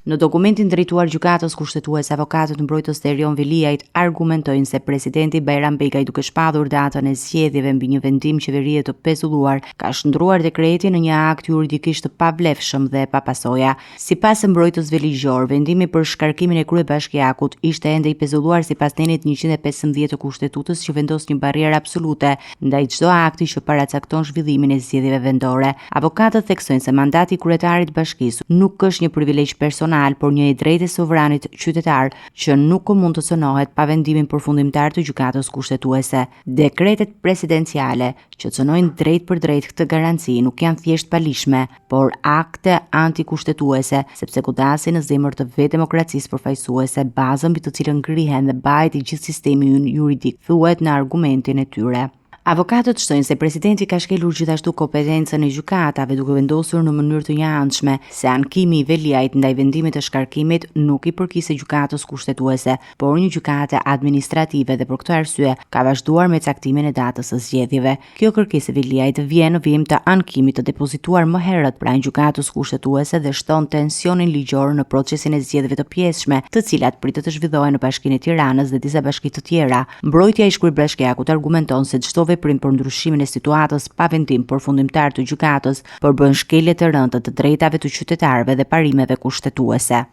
Në dokumentin drejtuar Gjykatës Kushtetuese, avokatët mbrojtës të Erion Veliajt argumentojnë se presidenti Bajram Begaj duke shpallur datën e zgjedhjeve mbi një vendim qeverie të pezulluar, ka shndërruar dekretin në një akt juridikisht të pavlefshëm dhe pa pasoja. Sipas mbrojtësve ligjorë, vendimi për shkarkimin e kryebashkiakut ishte ende i pezulluar sipas nenit 115 të Kushtetutës që vendos një barrierë absolute ndaj çdo akti që paracakton zhvillimin e zgjedhjeve vendore. Avokatët theksojnë se mandati i kryetarit të bashkisë nuk është një privilegj personal, por një e drejtë e sovranit qytetar që nuk mund të cënohet pa vendimin përfundimtar të Gjykatës Kushtetuese. Dekretet presidenciale që cënojnë drejtpërdrejt këtë garanci nuk janë thjesht të paligjshme, por akte antikushtetuese, sepse godasin në zemër të vetë demokracisë përfaqësuese, bazën mbi të cilën ngrihen dhe mbahet i gjithë sistemi ynë juridik, thuhet në argumentin e tyre. Avokatët shtojnë se presidenti ka shkelur gjithashtu kompetencën e gjykatave duke vendosur në mënyrë të njëanshme se ankimi i Veliajt ndaj vendimit të shkarkimit nuk i përkiste gjykatës kushtetuese, por një gjykate administrative dhe për këtë arsye ka vazhduar me caktimin e datës së zgjedhjeve. Kjo kërkesë e Veliajt vjen në vijim të ankimit të depozituar më herët pranë Gjykatës Kushtetuese dhe shton tensionin ligjor në procesin e zgjedhjeve të pjesshme, të cilat pritet të zhvillohen në Bashkinë e Tiranës dhe disa bashki të tjera. Mbrojtja e ish-kryebashkiakut argumenton se çdo veprim për ndryshimin e situatës pa vendim përfundimtar të gjykatës përbën shkelje të rëndë të të drejtave të qytetarëve dhe parimeve kushtetuese.